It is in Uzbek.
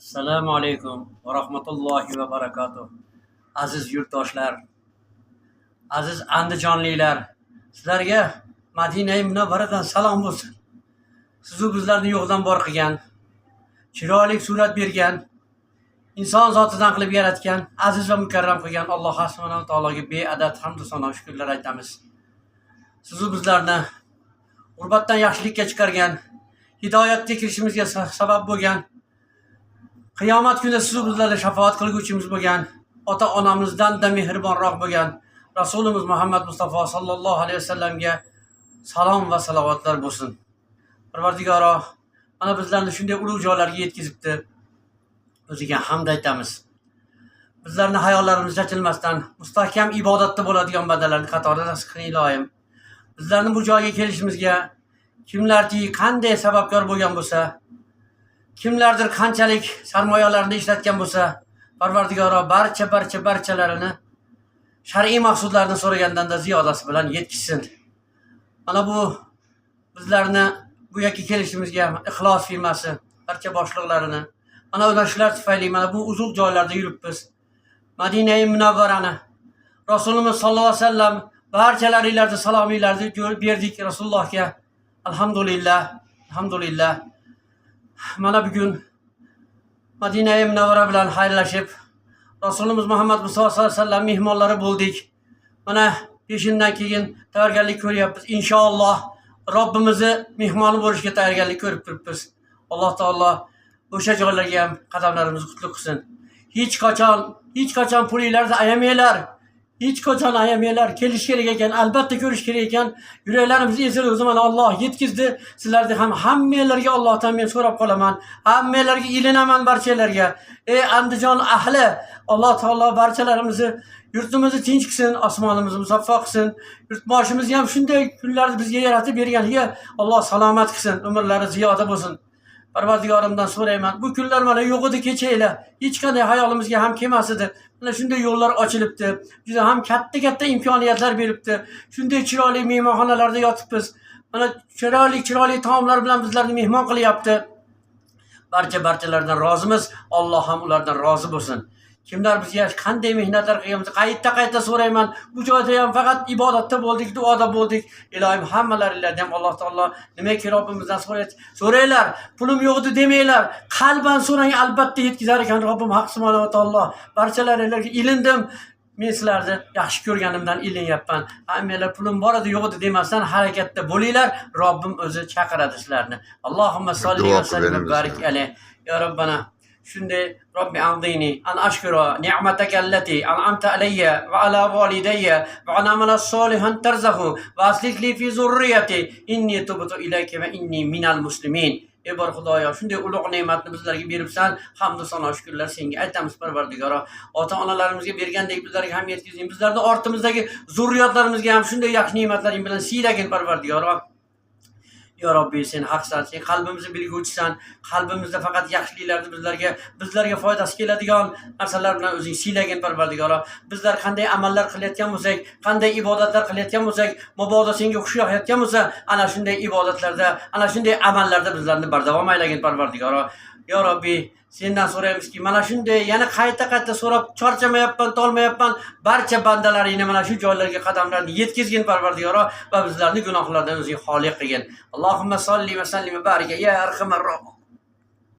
Assalomu alaykum va rahmatullohi va barakatuh. Aziz yurtdoshlar, aziz andijonliklar, sizlarga Madinai Munavvaradan salom bo'lsin. Sizu bizlarni yo'qdan bor qilgan, chiroyli surat bergan, inson zotidan qilib yaratgan, aziz va mukarram qilgan Alloh subhanahu va taologa beadad hamd va sano shukrlar aytamiz. Sizu bizlarni g'urbatdan yaxshilikka chiqargan, hidoyatga kirishimizga sabab bo'lgan, qiyomat kunida sizu bizlarga shafoat qilguvchimiz bo'lgan, ota onamizdan-da mehribonroq bo'lgan Rasulimiz Muhammad Mustafa sallallohu alayhi vasallamga salom va salovatlar bo'lsin. Parvardigoro mana bizlarni shunday ulug' joylarga yetkazibdi. O'ziga hamd aytamiz. Bizlarni hayollarimiz chachilmasdan mustahkam ibodatda bo'ladigan bandalarning qatorida nasib qiling, iloyim. Bizlarni bu joyga kelishimizga kimlarki qanday sababkor bo'lgan bo'lsa, kimlardir qanchalik sarmoyalarini ishlatgan bo'lsa, Parvardigoro barcha barcha barchalarini shar'iy maqsudlarini so'ragandan-da ziyodasi bilan yetkazsin. Mana bu bizlarni bu yerga kelishimizga Ixlos firmasi barcha boshliqlarini, mana ular shular tufayli mana bu uzuq joylarda yuribmiz. Madinai Munavvarani, Rasulimiz sollallohu alayhi vasallam barchalaringlarni salominglarni berdik Rasulullohga. Alhamdulillah, alhamdulillah. Mana bugun Madinai Munavvara bilan xayrlashib, Rasulimiz Muhammad Mustafa sollallohu alayhi vasallam mehmonlari bo'ldik. Mana peshindan keyin tayyorgarlik ko'ryapmiz. Inshaalloh Robbimizni mehmoni bo'lishga tayyorgarlik ko'rib turibmiz. Alloh taolo o'sha joylarga ham qadamlarimizni qutlug' qilsin. Hech qachon, hech qachon pulinglarni ayamanglar. Hech qachon ayamanglar. Kelish kerak ekan, albatta ko'rish kerak ekan. Yuraklarimiz ezildi, mana Alloh yetkazdi. Sizlarni ham hammanglarga Allohdan men so'rab qolaman. Hammanglarga ilinaman, barchalarga. Ey Andijon ahli, Alloh taolo barchalarimizni, yurtimizni tinch qilsin, osmonimizni musaffo qilsin. Yurtboshimizni ham shunday kunlarni bizga yaratib berganiga Alloh salomat qilsin, umrlari ziyoda bo'lsin. Parvardigorimdan so'rayman. Bu kunlar mana yo'q edi kechayla. Hech qanday hayolimizga ham kelmas edi. Mana shunday yo'llar ochilibdi. Juda ham katta katta imkoniyatlar beribdi. Shunday chiroyli mehmonxonalarda yotibmiz. Mana chiroyli chiroyli taomlar bilan bizlarni mehmon qilyapti. Barcha barchalardan rozimiz. Alloh ham ulardan rozi bo'lsin. Kimlar bizga qanday mehnatlar qilgan bo'lsa, qayta qayta so'rayman. Bu joyda ham faqat ibodatda bo'ldik, duoda bo'ldik. Iloyim, hammalaringlardan ham Alloh taolo nimaki Robbimizdan so'ranglar. Pulim yo'q edi demanglar. Qalban so'rang, albatta yetkazar ekan Robbim Haq subhanahu va taolo. Barchalaringlarga ilindim. Men sizlarni yaxshi ko'rganimdan ilinyapman. Hammanglar pulim bor edi, yo'q edi demasdan harakatda bo'linglar. Robbim o'zi chaqiradi sizlarni. Allohumma solli Duo va qilib sallim va beramiz. Barik alayh. Ya Robbana, shunday Robbi a'zini an ashkura ni'mataka allati an'amta alayya va ala validayya va an amala solihan tarzahu va aslih li fi zurriyati inni tubtu ilayka va inni minal muslimin. Ey bor Xudoyo, shunday ulug' ne'matni bizlarga beribsan, hamdu sano shukrlar senga aytamiz, Parvardigoro. Ota onalarimizga bergandek bizlarga ham yetkazing. Bizlarni ortimizdagi zurriyotlarimizga ham shunday yaxshi ne'matlaring bilan siylagin, Parvardigoro. Yo Robbi, sen haqsan, sen qalbimizni bilguvchisan. Qalbimizda faqat yaxshiliklarni, bizlarga foydasi keladigan narsalar bilan o'zing siylagin, Parvardigoro. Bizlar qanday amallar qilayotgan bo'lsak, qanday ibodatlar qilayotgan bo'lsak, mabodo senga xush yoqayotgan bo'lsa, ana shunday ibodatlarda, ana shunday amallarda bizlarni bardavom aylagin, Parvardigoro. Yo Robbi, sendan so'raymizki, mana shunday yana qayta qayta so'rab charchamayapman, tolmayapman. Barcha bandalaringni mana shu joylarga qadamlarini yetkazgin, Parvardigoro, va bizlarni gunohlardan o'zing xoli qilgin. Allohumma solli va sallim va barik ya arhamar rohim.